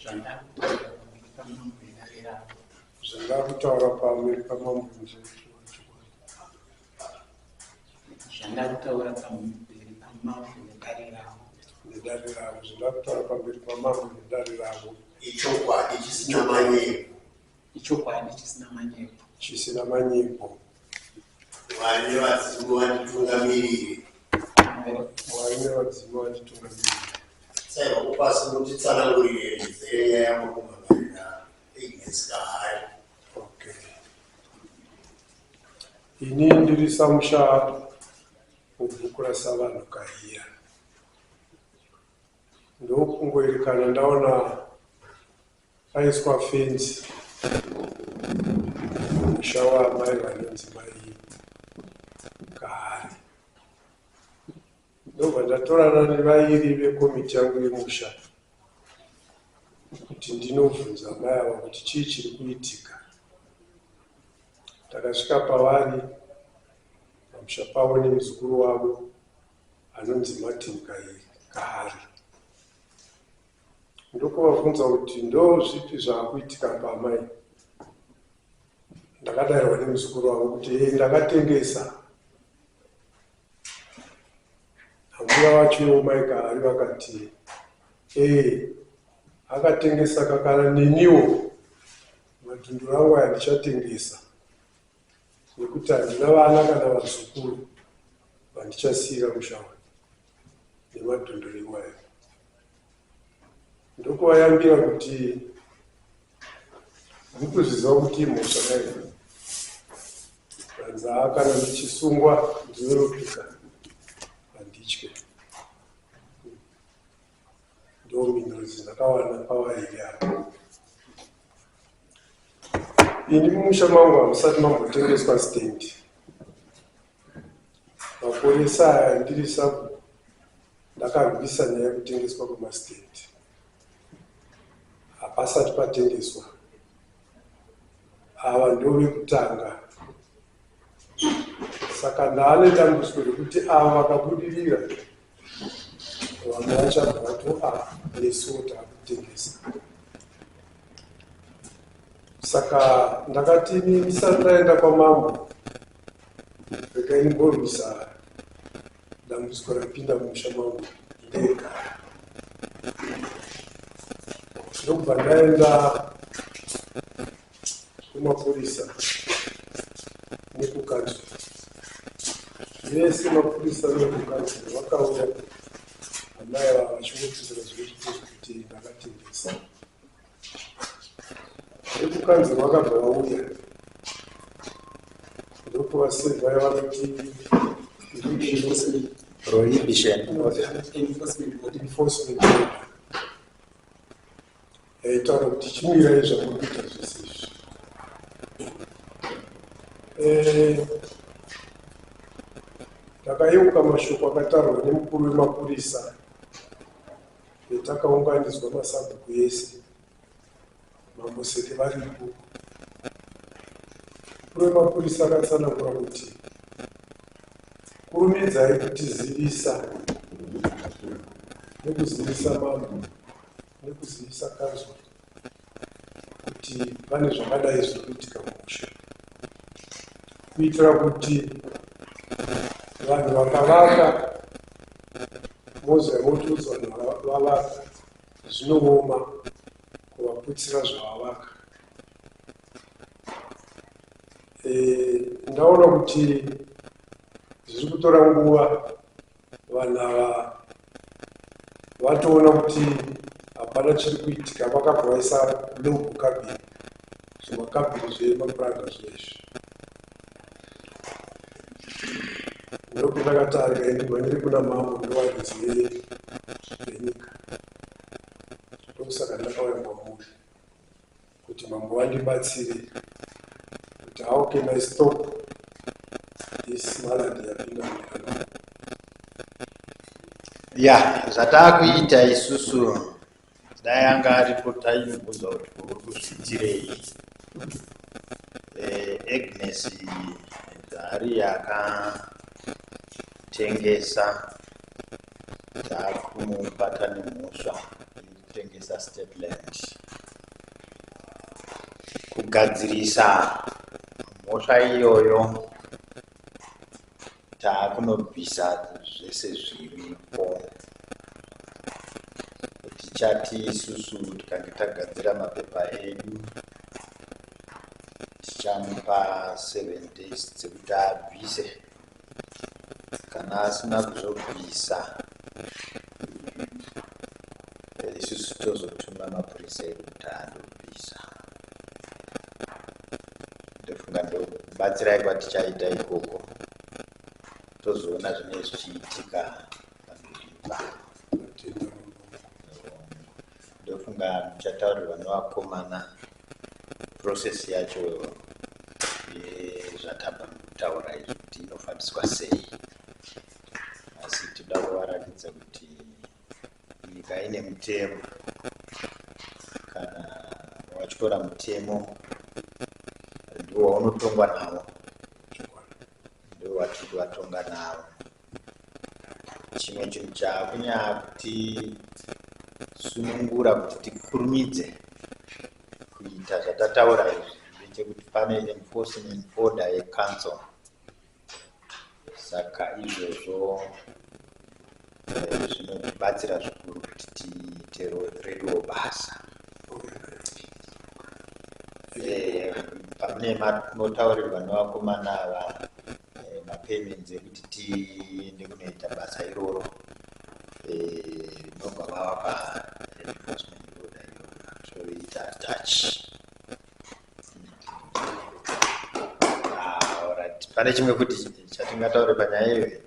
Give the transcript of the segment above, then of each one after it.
Zvandakutaura pamberi pamambo nedare ravo. Zvandakutaura pamberi pamambo ndezvechokwadi. Zvandakutaura pamberi pamambo nedare ravo. Nedare ravo. Zvandakutaura pamberi pamambo nedare ravo. Ichokwadi chisina manyepo. Ichokwadi chisina manyepo. Chisina manyepo. Mwari nevadzimu vanditungamirire. Mwari nevadzimu vanditungamirire. Saiva kupasi mutitsanangurire zvizere nyaya yamuri Agnes Kahari. Okay. Ini ndiri samusha mubhuku raSavanhu Kahiya. Ndokungoerekana ndaona paiswa fenzi musha waamai vanonzi mai Kahari. Ndobva ndatorana nevairi vekomiti yangu yemusha kuti ndinobvunza amai ava kuti chii chiri kuitika. Takasvika pavari pamusha pavo nemuzukuru wavo anonzi Martin Kahari. Ndokuvabvunza kuti ndozvipi zvaakuitika pamai. Ndakadairwa nemuzukuru wavo kuti ee ndakatengesa. Ambuya vacho ivo mai Kahari vakati ee akatengesa kakana neniwo madhunduru angu aya ndichatengesa nekuti handina vana kana vazukuru vandichasiira musha uyu nemadhunduru iwayo. Ndokuvayambira kuti mukuzviziva kuti imhosva kai vanzaa kana ndichisungwa ndinonopika handitye. Ndomhinduro dzindakawana pavairi apa. Ini mumusha mangu hamusati mambotengeswa stand. Makore ese aya ndiri sabhuku ndakarwisa nyaya yekutengeswa kwemastand. Hapasati patengeswa. Ava ndovekutanga. Saka ndaane dambudziko rekuti ava vakabudirira vamwe vachabva vato a nesuwo taakutengesa. Saka ndakati ini ndisati ndaenda kwamambo regai ndimborwisa dambudziko rapinda mumusha mangu ndega. Ndokubva ndaenda kumapurisa nekukanzuru. Vese mapurisa nekukanzuru vakauya amai ava vachingopindura zvekuti kuti ndakatengesa. Vekukanzuru vakabva vauya ndokuvasevha yavanoti Prohibition. Enforcement order yaitaura kuti chimirai zvamuri kuita zvese izvi. Ndakayeuka mashoko akataurwa nemukuru wemapurisa petakaunganidzwa masabhuku ese Mambo Seke varipo. Mukuru wemapurisa akatsanangura kuti kurumidzai kutizivisa nekuzivisa mambo nekuzivisa kanzuru kuti pane zvakadai zviri kuitika mumusha kuitira kuti vanhu vakavaka mozouya motiudza vanhu vavaka zvinooma kuvaputsira zvavavaka. Ndaona kuti zviri kutora nguva vanhu ava vatoona kuti hapana chiri kuitika vakabva vaisa log cabin zvimakabhini zvemapuranga zvinezvi. Ndopandakati regai ndimhanyire kuna mambo ndovaridzi venyika. Ndokusaka ndakauya kwamuri kuti mambo vandibatsire kuti how can I stop this malady yapinda munyika mangu. Ya, zvataakuita isusu dai anga aripo taimubvunza kuti uri kuzviitirei. Agnes zvaari akatengesa taakumubata nemhosva. kutengesa state land. Kugadzirisa mhosva iyoyo taakunobvisa zvese zviripo. Tichati isusu tikange tagadzira mapepa edu tichamupa 7 days dzekuti abvise. Kana asina kuzobvisa isusu tozotuma mapurisa edu kuti andobvisa. Ndofunga ndokubatsirai kwatichaita ikoko, tozoona zvinenge zvichiitika pamberi ipapo. Ndatenda mambo. Ndofunga muchataurirwa nevakomana process yacho yezvatabva mukutaura izvi kuti inofambiswa sei, asi toda kuvaratidza kuti nyika ine mutemo. Kana watyora mutemo ndiwo waunotongwa nawo, ndiwo watiri kuvatonga nawo. Chimwe chinhu chaakunyanya kuti sunungura kuti tikurumidze kuita zvatataura izvi ndechekuti pane enforcement order yecouncil. Saka izvozvo zvinotibatsira zvikuru kuti tiite reduwo basa. Pamune munotaurirwa nevakomana ava mapayments ekuti tiende kunoita basa iroro, rinobva vavapa enforcement order iyoyo, toita attach. Ah, alright. Pane chimwe kuti chatingataure panyaya iyoyo?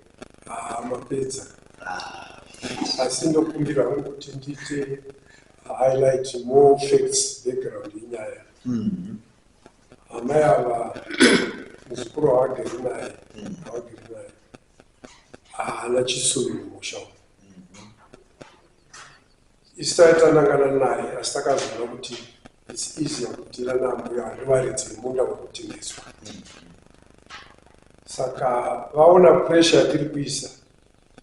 Ah, mapedza. Ah, asi ndokumbira hangu kuti ndiite highlight more facts, background yenyaya. Amai ava, muzukuru waagere naye, waagere naye haana chisuri mumusha umu. Isu taitanangana naye, asi takazoona kuti it's easier kudhila nambuya handivaridzi vemunda wekutengeswa. Saka vaona pressure yatiri kuisa,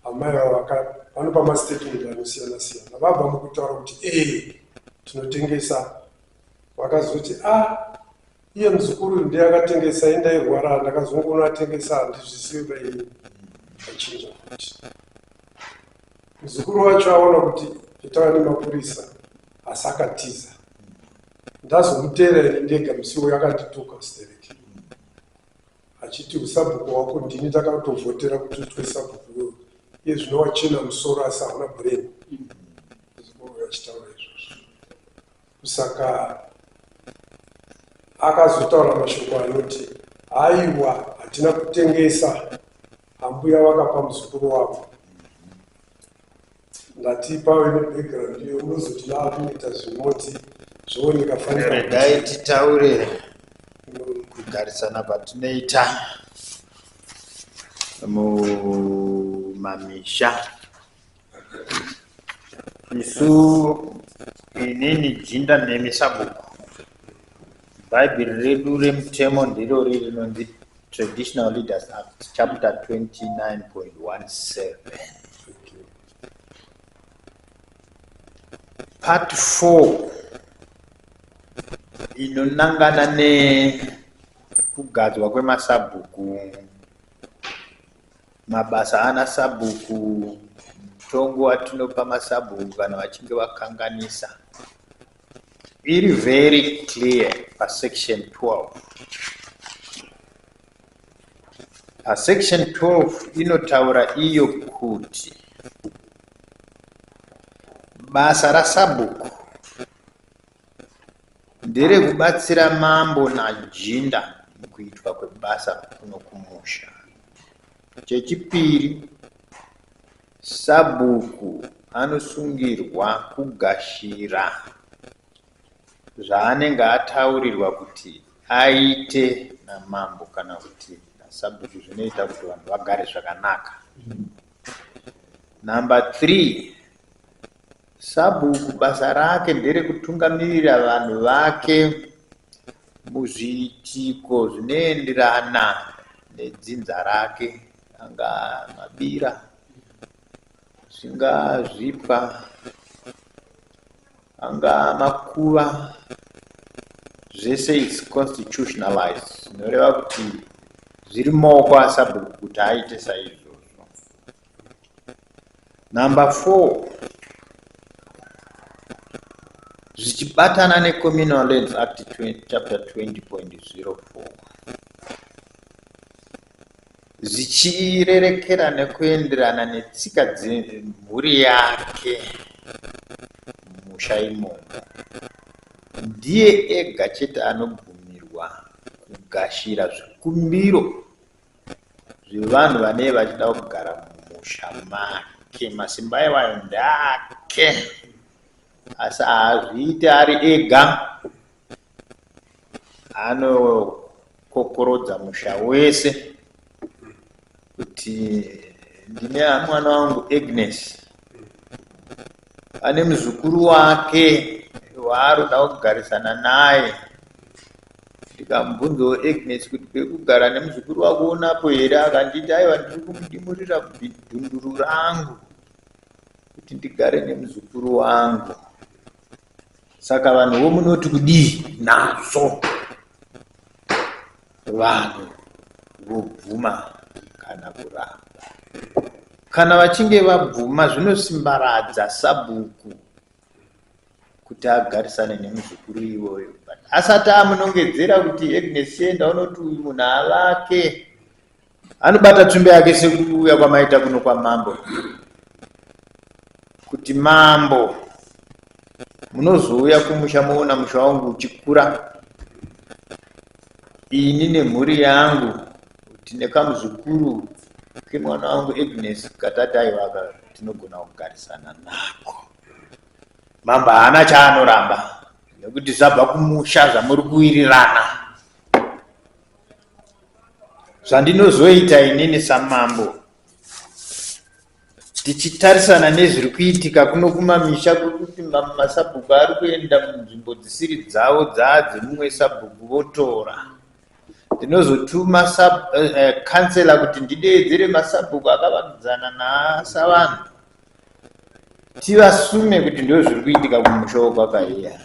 amai ava vanopa mastatement anosiyana siyana. Vabva mukutaura kuti ee, tinotengesa, vakazoti a ah, iye muzukuru ndiye akatengesa, indairwara, ndakazongoona atengesa, handizvisivi. Vaini vachinja futi. Muzukuru wacho aona kuti petava nemapurisa, asi akatiza. Ndazomuteera ini ndega musi uyo, akandituka stereki achiti, "Usabhuku wako ndini takatovhotera kuti utwe sabhuku iwewe, iye zvino wachena musoro asi hauna brain." Muzukuru uyo achitaura izvozvo. Saka akazotaura mashoko anoti, "Haiwa, hatina kutengesa, ambuya vakapa muzukuru wavo." Ndati pave nebackground iyo, unozoti naakuita zvimoti zvooneka fanika. Regai titaure kugarisana kwatinoita mumamisha. Isu, inini jinda nemi sabhuku, bhaibheri redu remutemo ndirori rinonzi Traditional Leaders Act, chapter 29.17, part 4, inonangana nekugadzwa kwemasabhuku, mabasa ana sabhuku, mutongo watinopa masabhuku kana vachinge vakanganisa. Iri very clear pasection 12. Pasection 12 inotaura iyo kuti basa rasabhuku nderekubatsira mambo najinda mukuitwa kwebasa kuno kumusha. Chechipiri, sabhuku anosungirwa kugashira zvaanenge ataurirwa kuti aite namambo kana kuti nasabhuku zvinoita kuti vanhu vagare zvakanaka. Namba 3, sabhuku basa rake nderekutungamirira vanhu vake muzviitiko zvinoenderana nedzinza rake, angaa mabira, zvingaa zvipwa. Angaa makuva, zvese is constitutionalized, zvinoreva kuti zviri mumaoko asabhuku kuti aite saizvozvo. Number 4, zvichibatana neCommunal Lands Act chapter 20.04, zvichirerekera nekuenderana netsika dzemhuri yake mumusha imomo, ndiye ega chete anobvumirwa kugashira zvikumbiro zvevanhu vanee vachida kugara mumusha make. Masimba iwayo ndeake, asi haazviite ari ega. Anokokorodza musha wese kuti ndine mwana wangu Agnes ane muzukuru wake waaroda kugarisana naye. Ndikamubvunzawo Agnes kuti pekugara nemuzukuru wako unapo here, akanditi aiwa, ndiri kumudimurira dhunduru rangu kuti ndigare nemuzukuru wangu. Saka vanhu vomunoti kudii nazvo? Vanhu vobvuma kana kuramba. Kana vachinge vabvuma, zvinosimbaradza sabhuku kuti agarisane nemuzukuru iwoyo. But asati amunongedzera kuti Agnes chienda unoti uyu munhu avake, anobata tsvimbo yake sekuuya kwamaita kuno kwamambo, kuti mambo munozouya kumusha moona musha wangu uchikura, ini nemhuri yangu tine kamuzukuru kemwana wangu Agnes katati aiwaka tinogona kugarisana nako. Mambo haana chaanoramba nekuti zvabva kumusha zvamuri kuwirirana. Zvandinozoita inini samambo, tichitarisana nezviri kuitika kuno kumamisha, kwekuti masabhuku ari kuenda munzvimbo dzisiri dzavo, dzaadzemumwe sabhuku votora, ndinozotuma kansela kuti ndideedzere masabhuku akavakidzana nasavanhu, tivasume kuti ndo zviri kuitika kumusha wokwakaiya,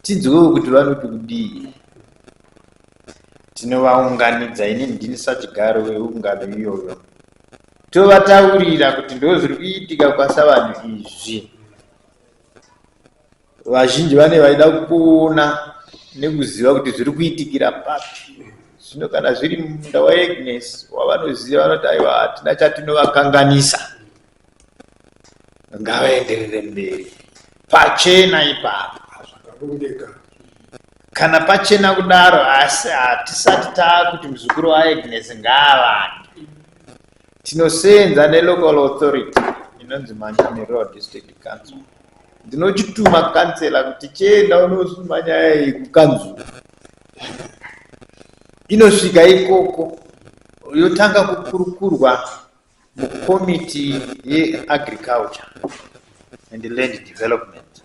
tinzwewo kuti vanoti kudii. Tinovaunganidza, ini ndini sachigaro weungano iyoyo, tovataurira kuti ndo zviri kuitika kwasavanhu izvi. Vazhinji vane vaida kuona nekuziva kuti zviri kuitikira papi. Zvino kana zviri mumunda waAgnes wavanoziva, vanoti aiwa, hatina chatinovakanganisa, ngavaenderere mberi pachena ipapo. Zvakarongeka. Kana pachena kudaro, asi hatisati taakuti muzukuru waAgnes ngaavake. Tinosenza nelocal authority inonzi Manyoni Rural District Council. Ndinochituma kansela kuti chienda unosuma nyaya iyi kukanzuru. Inosvika ikoko, yotanga kukurukurwa mukomiti yeagriculture and land development.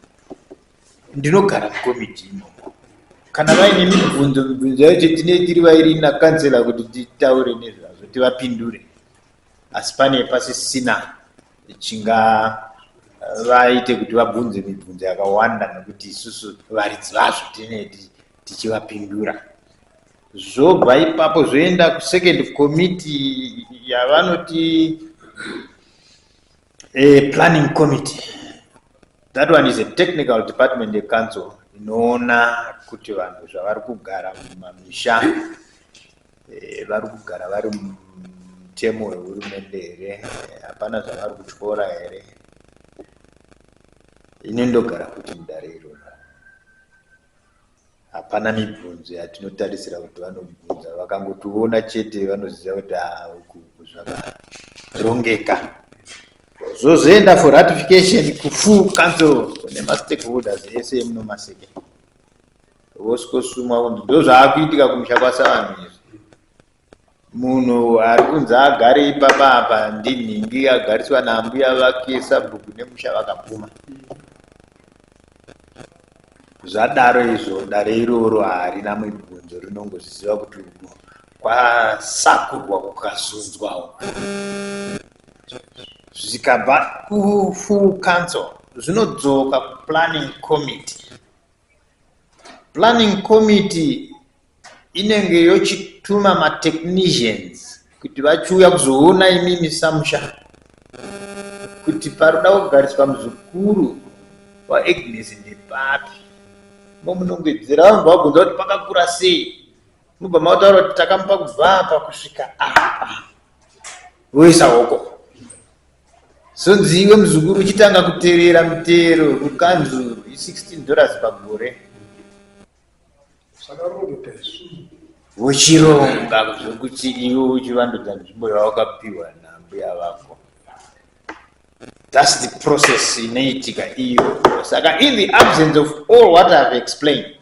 Ndinogara mukomiti imomo. Kana vaine mibvunzo, mibvunzo yacho tinee tiri vairi nakansela kuti titaure nezvazvo, tivapindure, asi pane pasisina chingavaite kuti vabvunze mibvunzo yakawanda, nekuti isusu varidzi vazvo tinee tichivapindura. Zvobva ipapo zvoenda kusecond committee yavanoti planning committee. That one is a technical department yecouncil inoona kuti vanhu zvavari kugara mumamisha, vari kugara vari mumutemo wehurumende here, hapana zvavari kutyora here. Ini ndogara futi mudare iroro. Hapana mibvunzo yatinotarisira kuti vanobvunza, vakangotiona chete vanoziva kuti uku zvakarongeka. Zvozoenda for ratification kufull council nemastakeholders ese emunomaseke, vosvikosumwa kunzi ndo zvaakuitika kumusha kwasavanhu izvi. Munhu ari kunzi agare ipapa apa ndinhingi, agariswa naambuya vake, sabhuku nemusha vakabvuma. Zvadaro izvo, dare iroro harina mibvunzo, rinongozviziva kuti uku kwasakurwa kukazunzwa uku. Zvikabva kufull council. Zvinodzoka kuplanning committee. Planning committee inenge yochituma matechnicians kuti vachiuya kuzoona imimi samusha kuti paroda kugariswa muzukuru waAgnes ndepapi. Momunongedzera, vanhu vabvunza kuti pakakura sei, mubva mataura kuti takamupa kubva apa kusvika apa, voisa hoko. Zonzi iwe muzukuru uchitanga kuterera mutero kukanzuru i$16 pagore. Zvakarongeka izvi. Vochironga zvokuti iwe uchivandudza nzvimbo yawakapiwa nambuya vako. That's the process inoitika iyo. Saka in the absence of all what I have explained,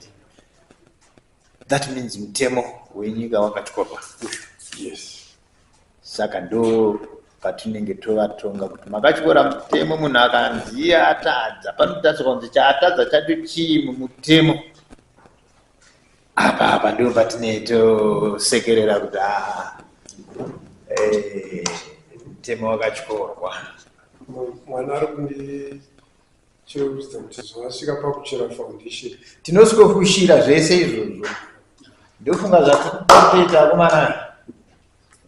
that means mutemo wenyika wakatyorwa. Saka ndo patinenge tovatonga kuti makatyora mutemo. Munhu akanzi iye atadza, panotariswa kunzi chaatadza chacho chii mumutemo. Apa ndo patinenge tosekerera kuti aa, mutemo wakatyorwa. Mwana ari kundicheukidza kuti zvavasvika pakuchera foundation. Tinosikofushira zvese izvozvo. Ndofunga zvatikutoita, akomana,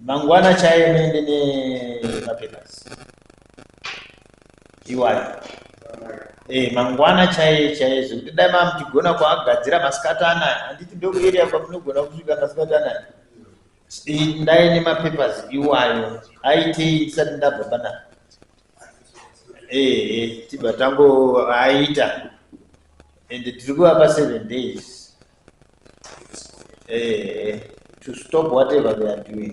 mangwana chaiyo muende nemapapers iwayo. Mangwana chaiye chaiye, zvekuti dai mamuchigona kuagadzira masikati anaya. Handiti ndokuarea kwamunogona kusvika masikati anaya? Ndai nemapapers iwayo, aitei ndisati ndabva panapa. Ehe, tibva tangoaita, ende tiri kuvapa 7 days to stop whatever they are doing.